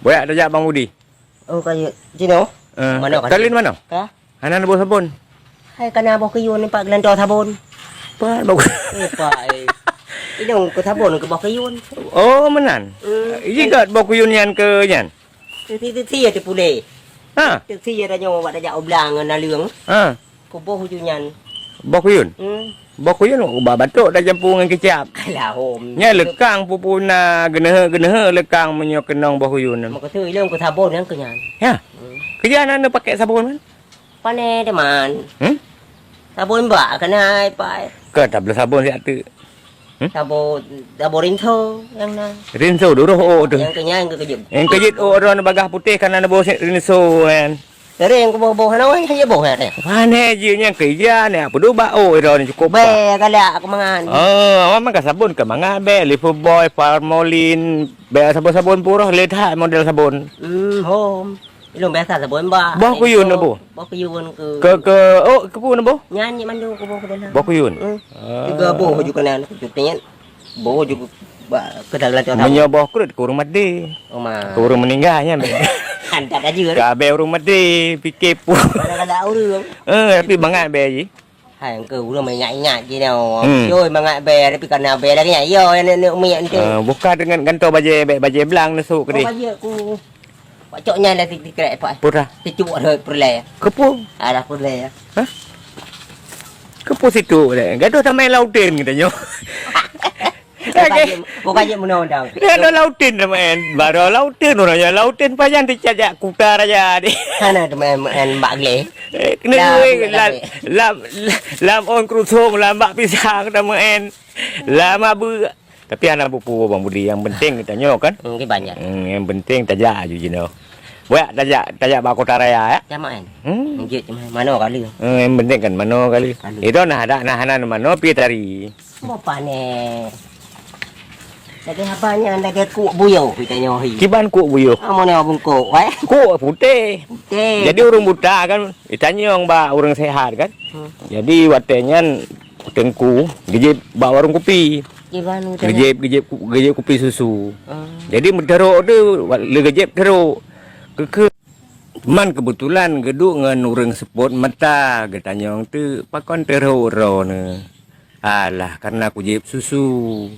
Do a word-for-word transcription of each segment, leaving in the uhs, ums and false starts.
Boyak tajak Bang Budi. Oh, ka jeuet. Cino? Eh, mana ka kalian mana? Ka? Hana neuboh sabon. Hai, kana boh kuyun ni, Pak, geulantoe sabon. Pat boh. Eh, Pak, eh. Idong keu sabon keu boh kuyun. Oh, meunan. Hmm. Iji got boh kuyun nyan keu nyan? Teusi-teusi ya teupulé. Ha? Teusi ya tanyoe bak tajak u blang ngon naleueng. Ha. Kuboh uju nyan. Boh kuyun? Hmm. Boh kuyun uba batok tacampur ngon kicap. Alah, hom. Nya lekang pupuna geuneuk-geuneuk lekang meunyoe keunong boh kuyun. Meukeuseu ilong keu sabon nyang keu nyan. Ya. Hmm. Keujah na neupakai sabon kan? Pane teman. Hmm? Sabon bak keuhai pai. Ka tabloe sabon siat tu. Hmm? Sabo, sabo rinso nyang na. Rinso duroh oh tu. Nyang kenyang ke kejut. Nyang kejut oh ron bagah putih kana neuboh rinso kan. Sering kuboh-boh hana wai hana boh ya teh. Pane je nyang keija ni apa dua ba oh ron cukup. Be galak aku mangan. Oh, awak makan sabon ke mangat be Lifebuoy, Palmolive, be sabon-sabon purah le that model sabon. Hmm, hom. Ilong biasa sabon bak. Boh kuyun na boh. Boh kuyun ke. Ke ke oh ke pun na boh. Nyan nyek mandum kuboh ke dalam. Boh kuyun. Hmm. Ah. Tiga boh ju kanan kucut nyan. Boh ju ba ke dalam tu. Meunyoe boh kruet ke ureueng maté. Oh ma. Ke ureueng meuninggai nyan. Hantat aja. Ka abéh ureueng maté, pike pun. Kadang-kadang ureueng. Eh, tapi mangat abéh ji. Hai, engkau ureueng meuingat-ingat ji nyoe. Hmm. Yo mangat abéh, tapi kana abéh lagi nyan. Yo, neuk neuk miet tu. Ah, buka dengan gantoe bajée, bajée blang neusuk keudeh. Oh, bajée ku. Pak cok nyan lah tikrek, Pak. Pura. Ticup ada purlai. Kepu. Ada purlai ya. Hah? Kepu situ deh. Gaduh tamai lautin kita nyoh. Bukan je, bukan je menodang. Dia ada lautin teman. Baru lautin orang ya. Lautin pajan dicajak kuta raja deh. Sana teman main bak gleh. Eh, kena lam, lam, lam on kerusung, lam bak pisang teman. Lam abu. Tapi hana peue-peue Bang Budi, yang penting kita nyoe kan. Hmm, kiban nyan. Hmm, yang penting tajak aju jinoe. Buat tajak, tajak bak kota raya ya. Jamak kan? Hmm. Mungkin cuma mano kali. Hmm, yang penting kan mano kali. Kali. Itu nah ada nah hana mano pi tari. Mau panen. Lagi apa nya lagi kuk buyuh kita nyohi. Kiban kuk buyuh. Ah, mana bungkuk eh? Kuk putih. Putih. Jadi ureueng buta kan ditanyong bak ureueng sehat kan. Hmm. Jadi watée nyan Teungku geujép bak warong kupi. Geujép, geujép ku-, geujép kupi susu. Oh. Jadi meuteurok tu le geujép teurok. Keu-keu man keubeutulan geuduek ngon ureueng seupôt mata geutanyong tu pakon teurok droeneuh. Alah, karena kujép susu.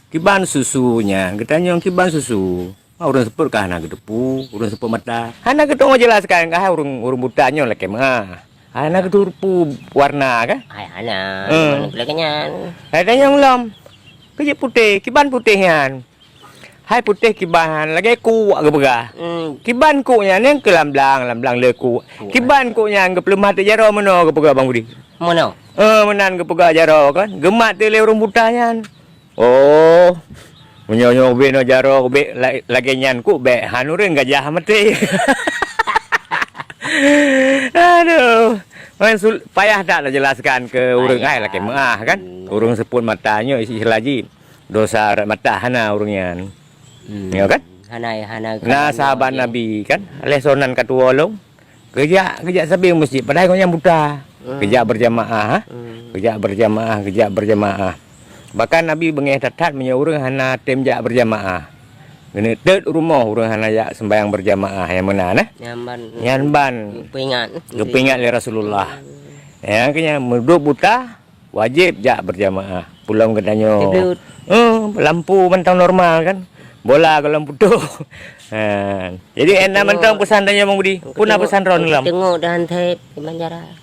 Kiban susu nyan, geutanyong kiban susu. Ah, ureueng seupôt ka hana geuteupeue, ureueng seupôt mata. Hana geuteupeue jeulaskan kah ureueng, ureueng buta nyoe lakée meuah. Hana geuteupeue warna kah? Hai hana, hmm. Mana boleh kenyan. Hai tanyong lom. Keujieb putéh, kiban putéh nyan. Hai putéh kiban lagée kuek geupeugah. Hmm. Kiban kuek nyan nyang keu lam blang, lam blang le kuek. Kuek. Kiban kuek nyan geupeuleumah teuk jaroe meunoe geupeugah Bang Budi. Meunoe? Eh, meunan geupeugah jaroe kan. Geumat teuk lé ureueng buta nyan. Oh, meunyoe nyoe ubé nyoe jaroe ubé la-, lagée nyan kuk bék han ureueng gajah maté. Aduh, man sul-, payah that tajeulaskan keu ureueng ai lakée meuah kan. Ureueng seupôt mata nyoe isi lagi dosa rot mata hana ureueng nyan. Hmm. Ya kan? Hana, hana. Nah, sahabat Nabi kan, lé sonan ka tuwoe lom. Geujak, geujak sabe meuseujid, padahai gobnyan buta. Hmm. Geujak berjamaah, ha? Hmm. Geujak berjamaah, geujak berjamaah. Bahkan Nabi beungéh that-that meunyoe ureueng hana tem jak berjamaah. Geuneuk teut rumoh ureueng hana jak sembahyang berjamaah nyang meunan, eh? Nyan ban. Nyan ban. Geupeuingat. Geupeuingat lé Rasulullah. Hmm. Ya, keu nyan meuduek buta, wajéb jak berjamaah. Peulom geutanyoe. Debut. Eh, lampu mantong normal kan. Bola gohlom putôh. Ha. Jadi, eh, na mantong peusan tanyoe Bang Budi. Puna peusan droeneuh lom. Teungoh dan thép di Banjara.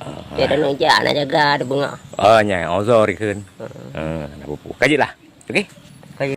Ah. Dia dah nak jak, nak jaga, ada bunga. Oh, nya, ozor ikheun. Ha. Ha, nak pupu. Kaji lah. Okey? Kaji.